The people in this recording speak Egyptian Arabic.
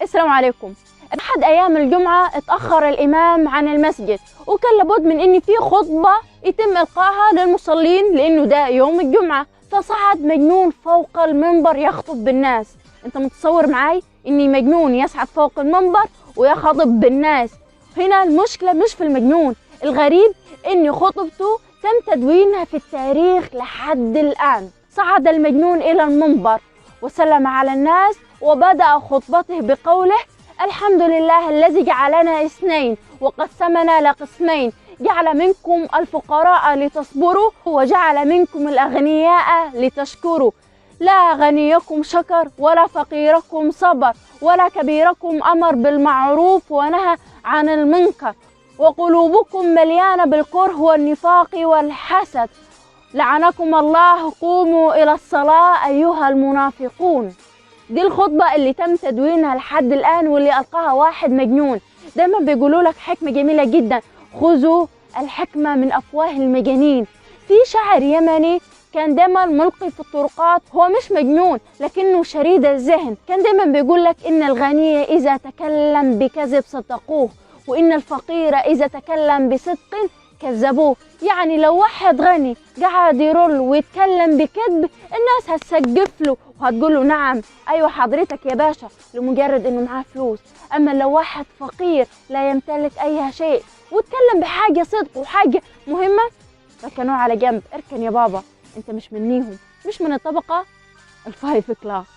السلام عليكم. أحد أيام الجمعة اتأخر الإمام عن المسجد، وكان لابد من إن في خطبة يتم إلقائها للمصلين لأنه ده يوم الجمعة. فصعد مجنون فوق المنبر يخطب بالناس. أنت متصور معاي إن مجنون يصعد فوق المنبر ويخطب بالناس؟ هنا المشكلة مش في المجنون، الغريب إن خطبته تم تدوينها في التاريخ لحد الآن. صعد المجنون إلى المنبر وسلم على الناس وبدأ خطبته بقوله: الحمد لله الذي جعلنا اثنين وقسمنا لقسمين، جعل منكم الفقراء لتصبروا وجعل منكم الأغنياء لتشكروا، لا غنيكم شكر ولا فقيركم صبر ولا كبيركم أمر بالمعروف ونهى عن المنكر، وقلوبكم مليانة بالكره والنفاق والحسد، لعنكم الله، قوموا إلى الصلاة أيها المنافقون. دي الخطبة اللي تم تدوينها لحد الآن واللي ألقاها واحد مجنون. دايما بيقولوا لك حكمة جميلة جدا: خذوا الحكمة من أفواه المجانين. في شاعر يمني كان دايما ملقي في الطرقات، هو مش مجنون لكنه شريد الذهن، كان دايما بيقول لك إن الغني إذا تكلم بكذب صدقوه، وإن الفقير إذا تكلم بصدق كذبوه. يعني لو واحد غني قعد يرول ويتكلم بكذب الناس هتسقف له وهتقول له نعم ايوه حضرتك يا باشا، لمجرد انه معاه فلوس. اما لو واحد فقير لا يمتلك اي شيء واتكلم بحاجه صدق وحاجه مهمه، ركنوه على جنب، اركن يا بابا، انت مش منيهم، مش من الطبقه ال five class.